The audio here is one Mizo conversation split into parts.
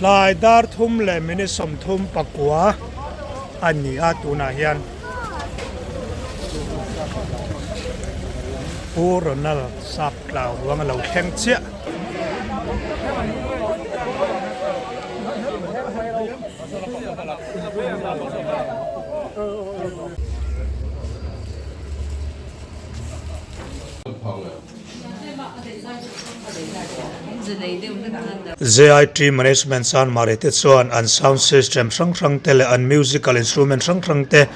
Tlai dar thum leh minute 39 a ni a tunah hian Pu Ronald sap tlau ruang a lo thleng chiah. JIT Management Chanmari te chuan an sound system hrang hrang te leh an musical instrument hrang hrang te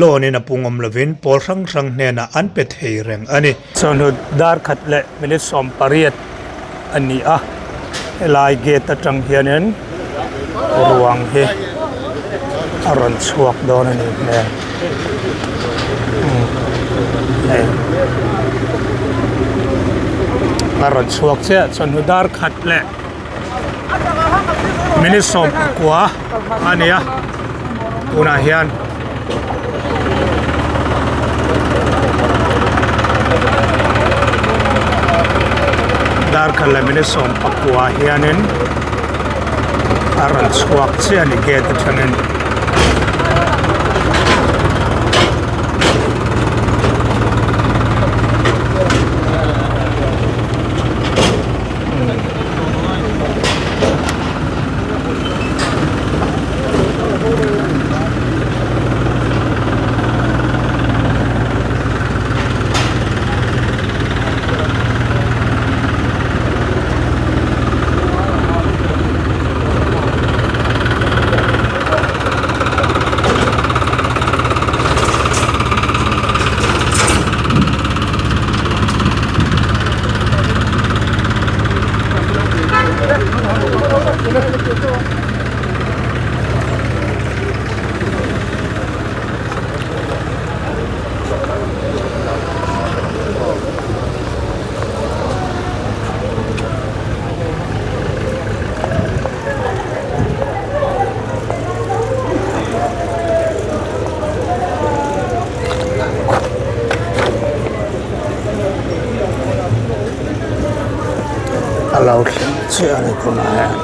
loan in a pung awm lovin pawl hrang hrang hnenah an pe thei reng a ni. Chawhnu dar khat leh minute 18 a ni a, helai gate atang hianin ruang hi a rawn chhuak dawn a nih hmel hei a rawn chhuak chiah chawhnu dar khat leh minute 19 a ni a tunah hian. Darkhat leh minute 19 hianin a rawn chhuak chiah a ni gate atangin. A lo thleng chiah a ni tunah hian.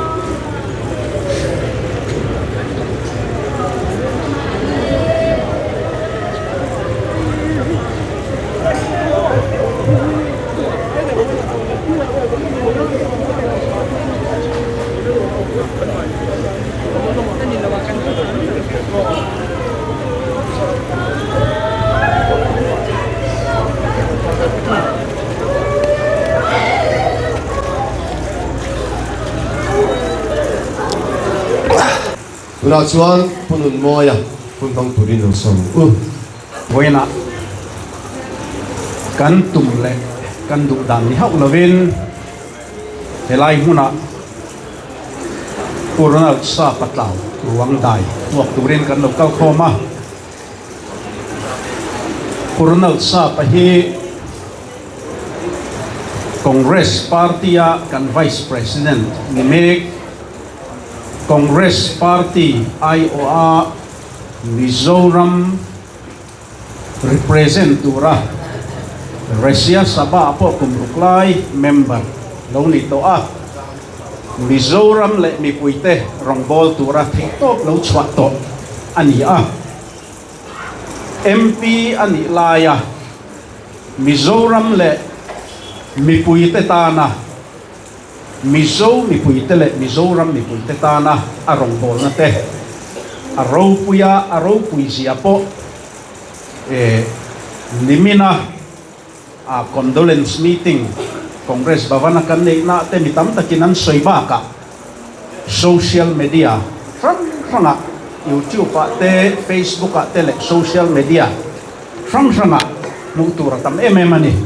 Tunah chuan Pu Nunmawia hun hmang turin lo sawm u. Vawiinah kan tum leh kan duh dan ni hauh lovin helai hmunah Pu Ronald Sapa tlau ruang dai hmuak turin kan lo kal khawm a. Pu Ronald Sapa hi Congress Party-a kan Vice President ni mek, Congress Party aiawha Mizoram represent tura Rajya Sabha pawh kum ruk lai member lo ni tawh a, Mizoram leh mipuite rawngbâwl tura theihtawp lo chhuah tawh a ni a. MP a nih laia Mizoram leh mipuite tana Mizo mipuite leh Mizoram mipuite tana a rawngbawlna te a ropuia a ropui zia pawh e nimina a condolence meeting Congress Bhavan-a kan neihna te mi tam takin an sawi bakah social media hrang hrangah YouTube-ah te, Facebook-ah te leh social media hrang hrangah hmuh tur a tam em em a ni.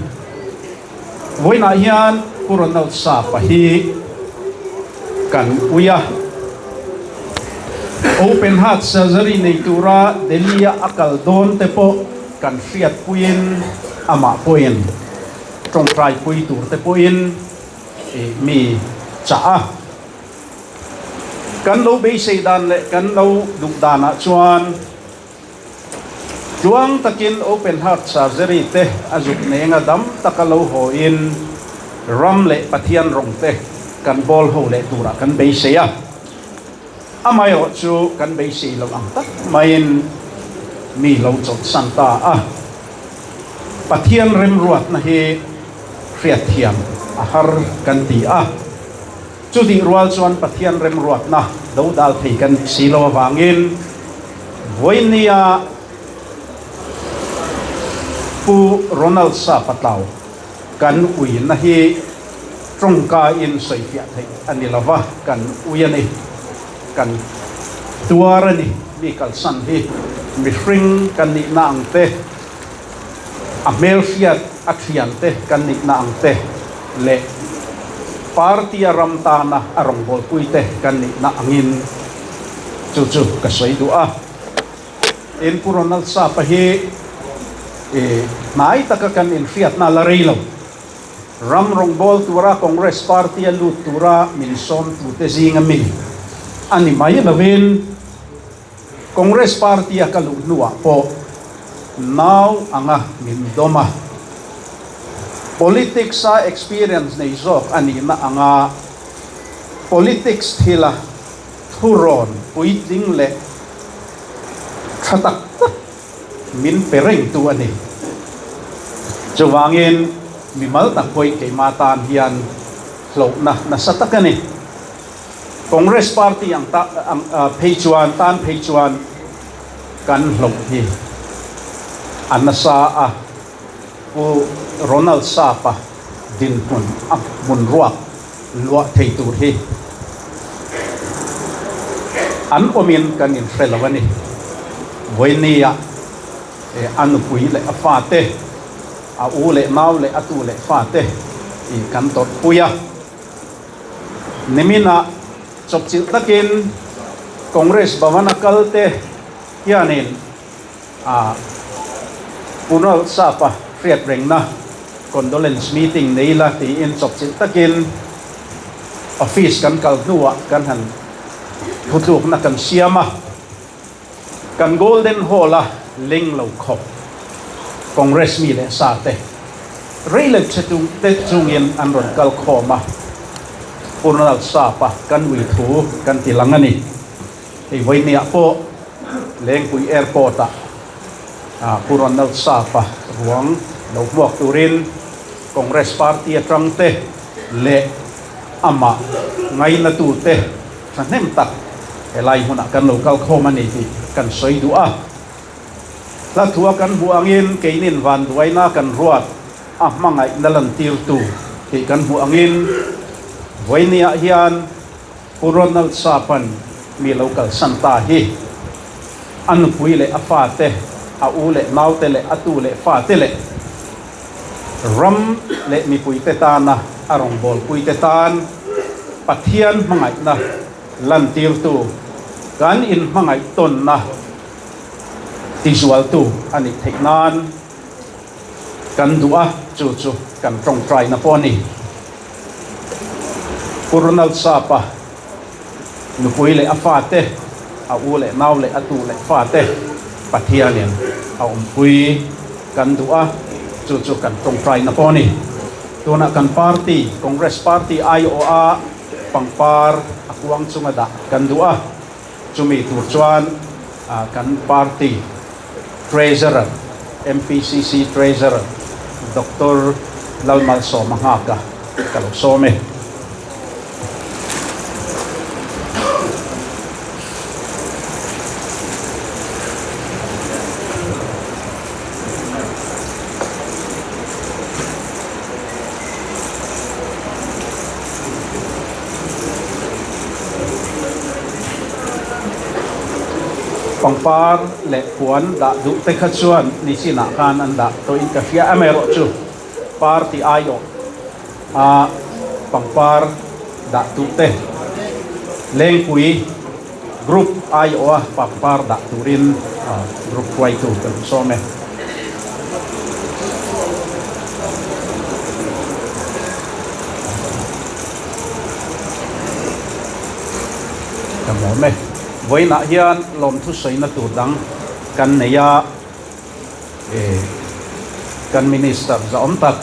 Vawiinah hian Pu Ronald Sapa hi kan ui a, open heart surgery nei tura Delhi-a a kal dawn te pawh kan hriatpuiin amah pawhin tawngtaipui tur te pawhin mi chah a. Kan lo beisei dan leh kan lo duh danah chuan Tluang takin open heart surgery te a zuk nenga dam taka lo haw in ram leh Pathian rawng te kan bawl ho leh turah kan beisei a. Amaherawh chu kan beisei lo ang tak maiin mi lo chawlhsan ta a. Pathian remruatna hi hriatthiam a har kan ti a. Chutih rual chuan Pathian remruatna do dal thei kan nih si lo avangin vawinia Pu Ronald Sapatlau kan uina hi tawngkain sawifiah theih a ni lo va, kan ui a ni, kan tuar a ni. Mi kalsan hi mihring kan nihna ang te, a hmelhriat a thian te kan nihna ang te leh party a ram tana a rawngbawlpui te kan nihna angin chu chu ka sawi duh a. Tin, Pu Ronald Sapa hi hnai taka kan inhriatna la rei lo. Ram rawngbâwl tura Congress Party a lut tura min sawmtute zinga mi a ni mai lovin Congress Party a ka luh hnuah pawh nau anga min dawm a. Politics a experience nei zawk a nihna anga politics thila thurawn puitling leh tha tak tak min pe rengtu a ni. Chuvangin mimal tak pawhin keimah tan hian hlauhna nasa tak a ni. Congress party ang ta ang phei chuan tan phei chuan kan hlauh hi a nasa a. Pu Ronald Sapa dinhmun a hmun ruak luah thei tur hi an awmin kan inhre lo a ni. Vawinia a nupui leh a fate, a u leh nau leh a tu leh fate kan tawrhpui a. Niminah chawpchilh takin Congress Bhavan a kalte hianin A Punal Sapa hriat rengna condolence meeting nei la tiin chawpchilh takin office kan kal hnuah kan han thutlukna kan siam a. Kan Golden Hall-a leng lo khawp Congress mi leh sa te rei leh che chung te chungin an rawn kal khawm a. Punal Sapa kan ui thu kan ti lang a ni. Hei vawinia pawh Lengpui Airport-ah Pu Ronald Sapa ruang lo hmuak turin Congress Party atang te leh amah ngainatute thahnem tak helai hmunah kan lo kal khawm a ni tih kan sawi duh a. Hla thua kan hmuh angin keinin vanduaina kan ruat a hmangaihna lantirtu tih kan hmuh angin vawinia hian Pu Ronald Sapan mi lo kalsan ta hi a nupui leh a fate, a u leh naute leh a tu leh fate leh ram leh mipuite tana a rawngbawlpuite tan Pathian hmangaihna lantirtu, kan inhmangaih tawnna tizualtu a nih theih nan kan duh a, chu chu kan tawngtaina pawh a ni. Pu Ronald Sapa nupui leh a fate, a u leh nau leh a tu leh fate Pathianin a awmpui kan duh a, chu chu kan tawngtaina pawh a ni. Tunah kan party, Congress Party aiawha pangpar a kuang chunga dah kan duh a, chumi tur chuan kan party Treasurer, MPCC Treasurer Doctor Lalmalsawma nghaka ka lo sawm e. Pangpar leh puan dah duh te kha chuan nichinah khan an dah tawhin ka hria amaherawh chu party aiawh a pangpar dah duh te Lengpui group aiawh a pangpar dah turin group hruaitu kan sawm e. Ka lawm e. Vawiinah hian lawmthu sawina tur dang kan nei a, kan Minister zahawm tak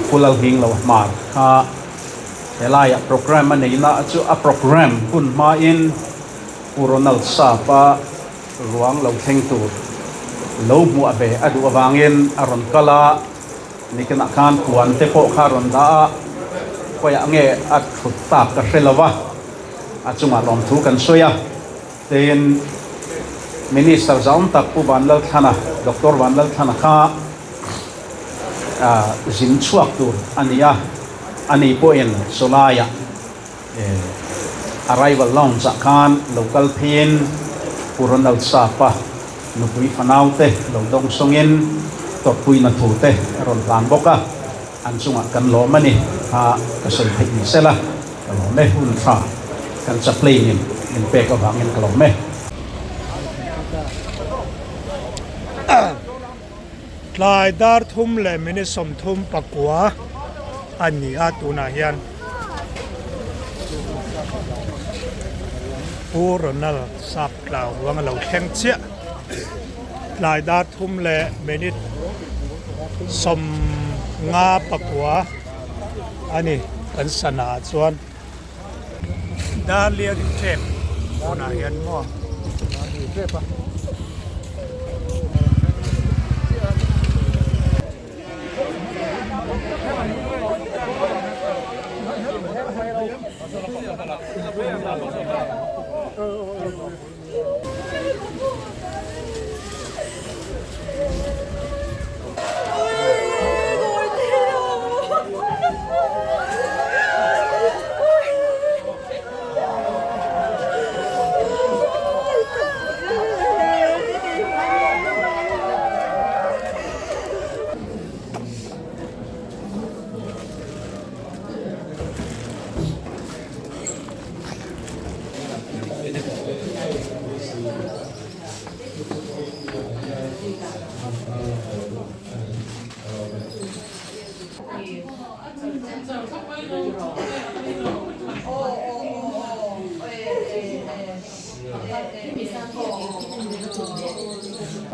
Pu Lalhinglo Hmar kha. Helaiah programme a neihna chu a programme hun hmain Pu Ronald Sapa ruang lo thleng tur lo hmuah ve a duh avangin a rawn kal a, nikinah khan puan te pawh kha a rawn dah a, khawiah nge a thut tak ka hre lo va, a chungah lawmthu kan sawi a. Tin, Minister zaum tak Pu Vanlalthlana, Doctor Vanlalthlana kha zin chhuak tur a ni a, ani pawhin Sawlaiah Arrival Lounge ah khan lo kal pheiin Pu Ronald Sapa nupui fanaute lo dawng sawngin tawrhpuina thu te a rawn hlan bawk a, an chungah kan lawm a ni kha ka sawi theih ni sela ka lawm e, hun tha kan chaplain in min pek avangin ka lawm e. Tlai dar thum leh minute 39 a ni a tunah hian Pu Ronald sap tlau ruang a lo thleng chiah. Tlai dar thum leh minute 59 a ni kan sana ah chuan. Darlian tep tunah hian maw.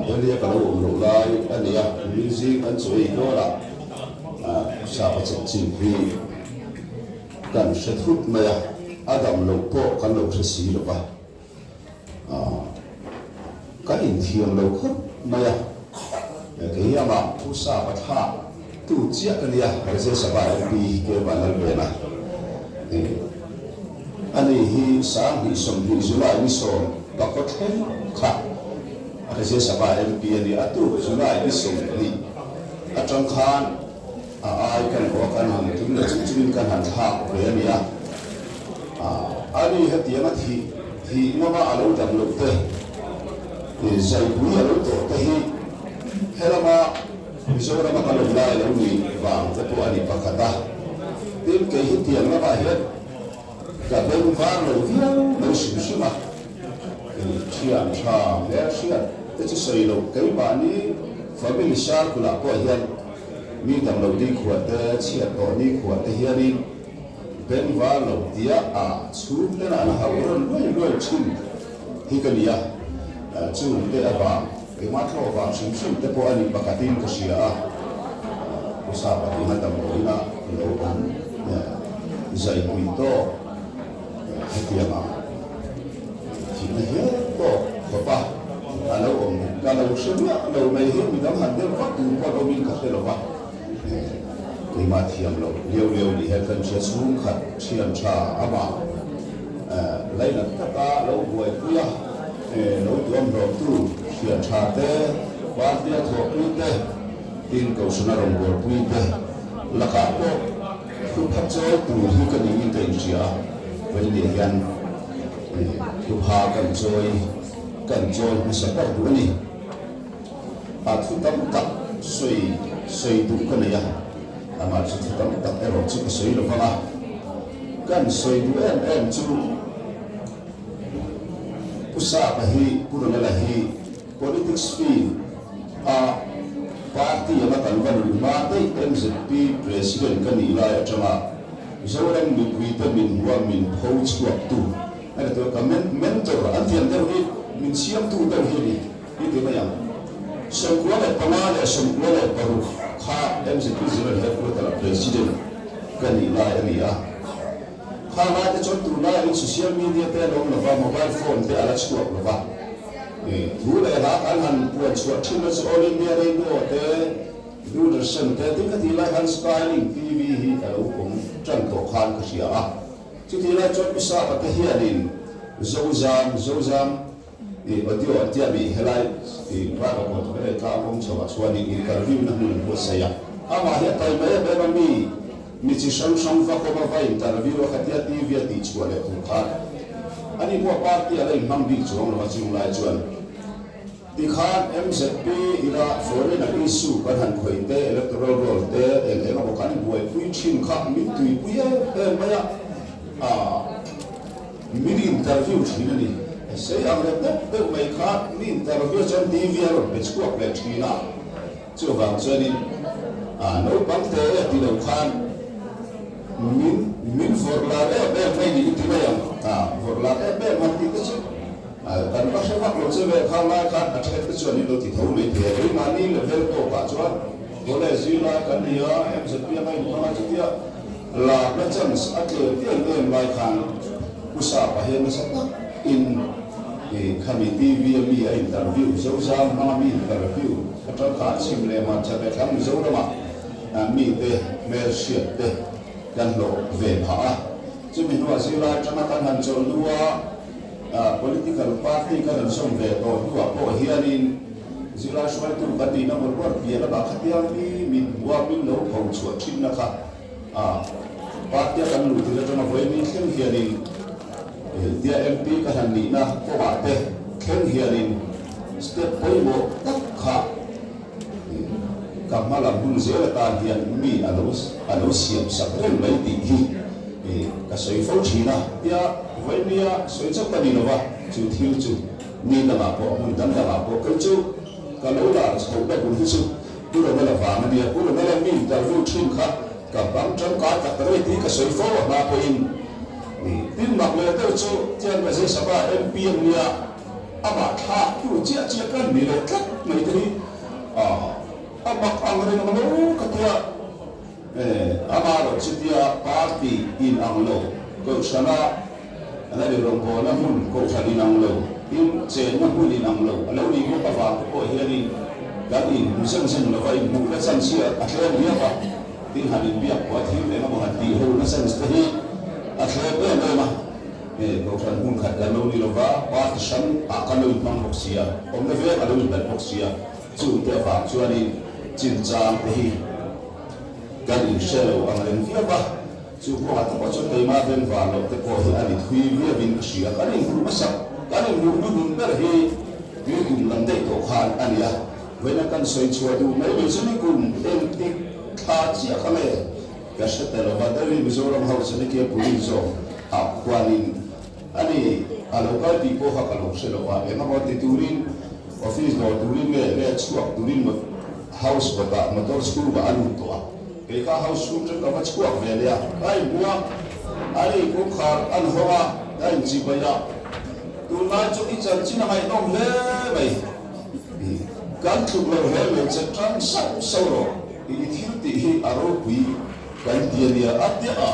Helia ka lo awm loh lai a ni a, music an chawi dawn a, sapa chanchin hi kan hre thut mai a, a dam loh pawh kan lo hre si lo va, kan inthiam lo khawp mai a, kei amah Pu Sapa thlak tu chiah ka nia, Rajya Sabha MP K Vanlalvena ani hi 2020 July ni 10 thleng kha Rajya Sabha MP a ni a, tuk July ni 20 atang khan A ai kan haw a kan han tling leh chung chungin kan han thlak ve a nia. A ni hetiang a thih thih ngama a lo dam loh te, zaipui a lo tawh te hi helama Mizorama kan awm lai lo nih vang te pawh a ni pakhat a. Tin, kei hetiang lamah hian ka beng var lo viau mai hrim hrim a. Thian tha hmelhriat te chu sawi loh keimahni family circle ah pawh hian Mi dam lo nikhua te, chhiat tawh nikhua te hianin beng var lo tia a chhung tena an hauh rawn luai luai thin hi ka ni a. Chung te avang, keimah thlawh vang hrim hrim te pawh a ni pakhatin ka hria a. Pu Sapa tihna damdawiina lo awm zaipui tawk hetianga thihna hial tawk khawp a a lo awm ka lo hre miah lo mai hi midang han deuh vak tur pawh awmin ka hre lo va, keimah thiam loh liau liau ni hian kan hria chhungkhat thian tha amah lainat taka lo buaipui a, lo tuam hlawmtu thian tha te, party a thawhpui te, tin kohhrana rawngbawlpui te lakah pawh Thupha chawi tur hi ka niin ka inhria a, vawiin hian thupha kan chawi kan chawi hmasa ber duh a ni. A thu tam tak sawi sawi duh ka nei a, amah chu thu tam tak erawh chu ka sawi lo vang a, kan sawi duh em em chu Pu Sapa hi Pu Ronela hi Politics field a party anga kan va luh hma daih mzp President ka nih lai atanga Zoram mipuite min hua min pho chhuaktu a ni tawh ka mentor an thiam deuh hi min siamtu deuh hi a ni i ti mai ang. 95 leh 96 kha mzp General Headquarter a President ka nih lai a ni a. Khang lai te chuan tunlai in social media te an awm lova, mobile phone te a la chhuak lova. Thu leh hla kan han puan chhuah thin na chu All India Radio te, Doordarshan te tin ka tih lai khan Skylink TV hi a lo awm tan tawh khan ka hria a. Chutih lai chuan Pu Sapa te hianin Zozam, Zozam i audio an tia mi helai i private kawt vele tlang awm chho ah chuanin interview na hmun an buatsaih a. Amah hi a tai mai em em a mi, mi chi hrang hrang va kawm a va interview a khatia TV a tih chhuah leh tur khan ani pawh party a la inhmang bik chuang lo a chung lai chuan. Tikhan MZP ila foreign a issue kan han khawih te, electoral roll te eng eng emaw kan buaipui thin kha min tuipui em em mai a, ah min interview thin a ni. Sei ang leh deuh deuh mai kha mi interview chuan TV a rawn pe chhuak leh thin a, chuvang chuanin ah naupang te e ti lo khan min min vawrh lar em em mai niin ti mai ang, ah vawrh lar em em han tih te chu. Kan va hre vak lo che ve, khang lai khan a then te chuan in lo ti tho mai thei a, keimahni level tawkah chuan college zirlai kan ni a, MZP a ka inhmang a, chutia lakna chance a tlem em em lai khan Pu Sapa hian nasa tak in khami TV a mi a interview, Zozam hmanga mi interview atang khan chhim leh hman chak leh thlang Mizoramah mite hmelhriat te kan hlawh ve phah a, chumi hnuah zirlai atanga kan han chawlh hnu a, Political party ka rawn zawm ve tawh hnuah pawh hianin zirlai hruaitu kan nihna mawlh mawlh piah lamah khatiang mi min hmuha min lo pho chhuah thinna kha party a kan luh tir atanga vawiin thleng hianin tia MP ka han nihna kawngah te thleng hianin step pawimawh tak kha ka hma lam hun zel atan hian mi a lo a lo siam sak reng mai tih hi ka sawi fo thin a. Tia vawinia sawi chauh ka ni lo va, chu thil chu ni dangah pawh hmun dang dangah pawh kei chu ka lo lar chhoh na bul hi chu Pu Ronela vang a nia. Pu Ronela mi interview thin kha ka bang tangkai tak tak a ni tih ka sawi fo a hma pawhin tin mak leh deuh chu tiang Rajya Sabha MP an nia. Amah thlak tu chiah chiah kan ni leh tlat mai te hi a mak ang reng ang lo ka tia. Amah erawh chutia party in ang lo, kohhrana an a rawngkawna hmun kohhran in ang lo, tin chenna hmun in ang lo a lo nih bawk avang te pawh hianin kan inhmu zen zen lova inhmuhna chance hi a tlem viau a, tin han inbiak pawh a thil eng emaw han tih hona chance te hi a tlem em em a. Hei Kohhran hmun khat kan lo ni lova, party hrang ah kan lo inhmang bawk sia, awmna vek a lo inhlat bawk sia, chungte avang chuanin chinchang te hi kan inhre lo ang reng viau va, chu kawngah te pawh chuan keimah bengvar loh te pawh hi a ni thui viauin ka hria, kan inhmuh hmasak, kan inhmuh hnuhnun ber hi nikum lam daih tawh khan a ni a, vawiina kan sawi chhuah duh mai mai chu nikum engtik thla chiah kha nge? Ka hre ta lova, Delhi Mizoram House a nikia Police zawk ah khuanin a ni a lo kal tih pawh kha ka lo hre lova, eng emaw ti turin office dawr turin nge nge chhuak turin house kawtah motor chhungah a lut tawh a, kei kha house chhung chu ka va chhuak ve leh a, ka inhmu a, a ni kawngkhar an hawng a, ka inchibai a, tunlai chu i chanchin a ngaihnawm hle mai, kan tluk lo hle mai che tan sauh sauh rawh. I thil tih hi a ropui kan ti a nia, a tia a,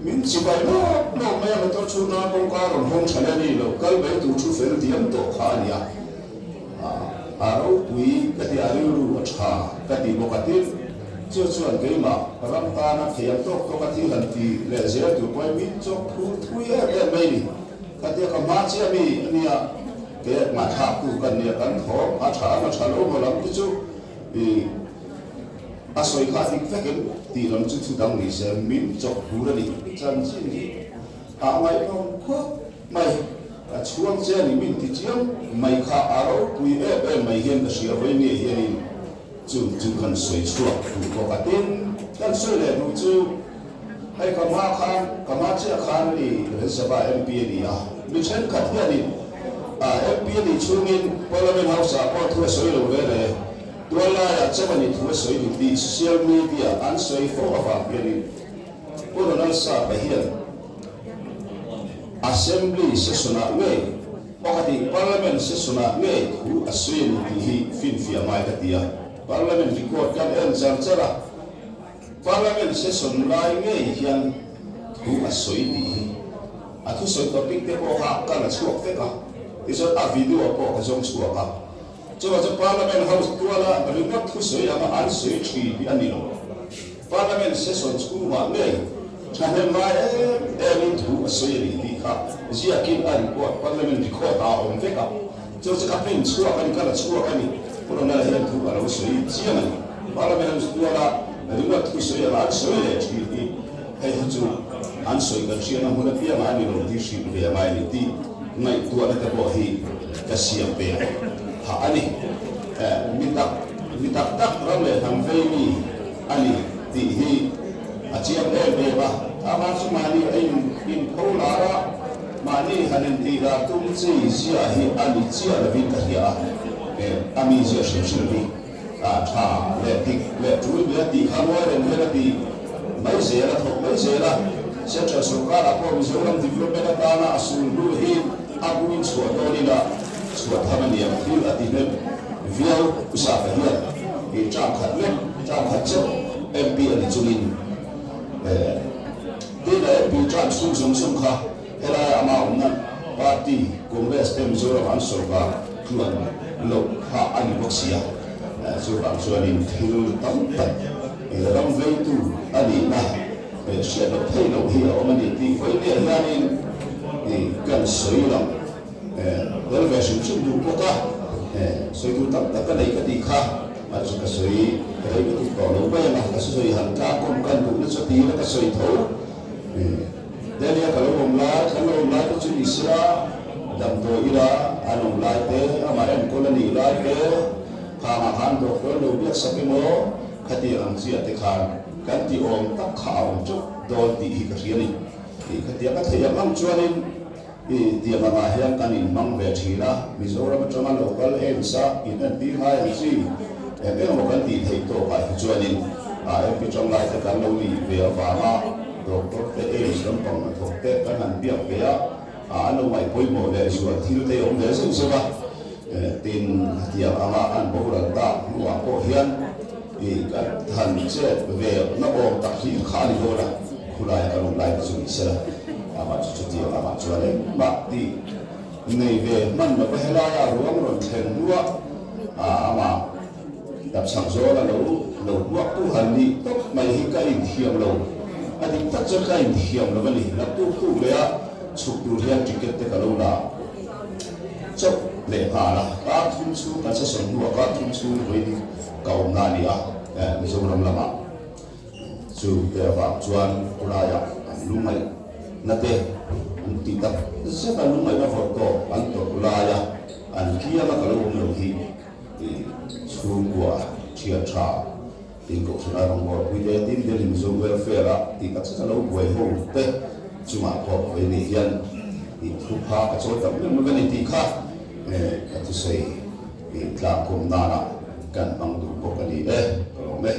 min chibai lawk lawk mai a, motor chhunga kawngka rawn hawng tha leh a ni lo, kal mai tur thu fel diam tawh kha a nia, a ropui ka ti a, rilru a tha ka ti bawk a, tin chu chuan keimah ram tana thei ang tawk tawk a thil han ti leh zel tur pawhin min chawk phur thui em em mai a ni, ka tia ka hma chiah mi a nia, kei ngaithlak tu kan nia, kan thawm a tha ang a tha lo maw lam te chu. I a sawi kha dik vek em tih lam chu thu dang ni se min chawp tur a ni. Chanchin hi a ngaihnawm khawp mai. Ka chhuang che a ni min ti chiang mai kha a ropui em em mai hian ka hria vawi nge hianin chu chu kan sawi chhuak duh bawk a. Tin, kan sawi leh duh chu hei ka hma khan ka hma chiah khan i Rajya Sabha MP a ni a, mi thenkhat hianin MP a nih chhungin Parliament House ah pawh thu a sawi lo ve re. Tuallaiah Chawani thu a sawi duh tih social media an sawi fo avang hianin Pu Ronald Sapa hian Assembly session-ah ngei pakhatin Parliament session-ah ngei thu a sawi a ni tih hi finfiah ngai ka ti a. Parliament record kan en char char a, Parliament session lai ngei hian. Thu a sawi tih hi a thusawi topic te pawh kha ka la chhuak vek a, tichuan a video pawh ka zawng chhuak a. Chuvang chu Parliament House tuala ringawt thusawi anga an sawi thin hi a ni lo. Parliament session chhungah ngei thahnem ngai em emin thu a sawi a ni tih kha ziakin a report Parliament record ah a awm vek a. Chu chu ka print chhuak a ni, ka la chhuak a ni. Pu Ronald hian thu a lo sawi chiang a ni. Parliament House tuala ringawt thusawi anga an sawi leh thin hi hei hi chu an sawi kan hriatna hmun apiangah a ni lo tih hrilh ve a ngai a ni tih ngaihtuahna te pawh hi ka siam ve phah a ni. Mi tak mi tak tak ram leh hnam vei mi a ni tih hi a chiang em em a. Amah chu mahni a inpho lar a, mahni han intih lar tum chi zia hi a ni chiah lovin ka hria a, a mi zia hrim hrim hi a tha leh dik leh tul ve a tih kha ngawi reng hian a ti mai zel a, thawk mai zel a. Central sorkarah pawh Mizoram development atana a sul hnu hi a buin chhuah dawn ila chhuah tham a ni ang thil a ti hnem viau usaka hian i term khat lek term khat chauh MP a ni chungin tin a MP term chhung zawng zawng kha helai ama awmna party Congress te Mizoram an sorkar tluan loh kha a ni bawk sia chuvang chuanin thil tam tak ram veitu a nihna hriat loh theih loh hi a awm a ni tih vawinia hianin kan sawi lang. Tel ve hrim hrim duh bawk a, sawi tur tam tak ka nei ka tih kha a chu ka sawi ka rei lutuk tawh lo mai ang a, ka sawi han tlang kawm kan duhna chu tiin ka sawi tho. Delhi a ka lo awm lai, kan lo awm lai te chu ni sela damdawi ila an awm lai te, amah enkawl a nih lai te, khangah khan doctor lo biak sak emaw khatiang ang chiah te khan kan tih awm tak kha a awm teuh dawn tih hi ka hria a ni. Khatiang ka theih ang ang chuanin I tiang angah hian kan inhmang ve thin a, Mizoram atanga local aims a in entir ngai ang chi eng eng emaw kan tih theih tawkah hi chuanin a MP tanglai te kan lo nih ve avanga doctor te aims lampang hnathawk te kan han biak ve a, an lo ngaih pawimawh leh zual thil te awm ve zeuh zeuh a, tin tiang anga an boral tak hnuah pawh hian i kan han chet ve na awm tak hlir kha a ni dawn a, khulai kan awm lai te chu ni sela. Amah chu chutiang lamah chuan engmah tih nei ve hman lova helaia ruang rawn thlen hnuah amah tapchhak zawla lo lo hmuaktu han nih tawp mai hi ka inthiam lo. A dik tak chuan ka inthiam lo a ni. Naktuk tuk leha chhuk tur hian ticket te ka lo la chauh leh nghal a. Kar thum chhung kan session hnuah kar thum chhung vawiin ka awmna a ni a, Mizoram lamah. Chu te avang chuan khawlaiah an lungngaihna te an tih tak zet a, lungngaihna vawrh tawp an tawrh laia an kianga ka lo awm lo hi tih chhungkua thian tha tin kohhran a rawngbawlpui te tin Delhi Mizo Welfare a tih tak zet a lo buai ho te chungah pawh vei nih hian tih thu kha ka chawi tak meuh meuh a ni tih kha ka thusawi tlangkawm nana kan hmang duh bawk a ni e, ka lawm e.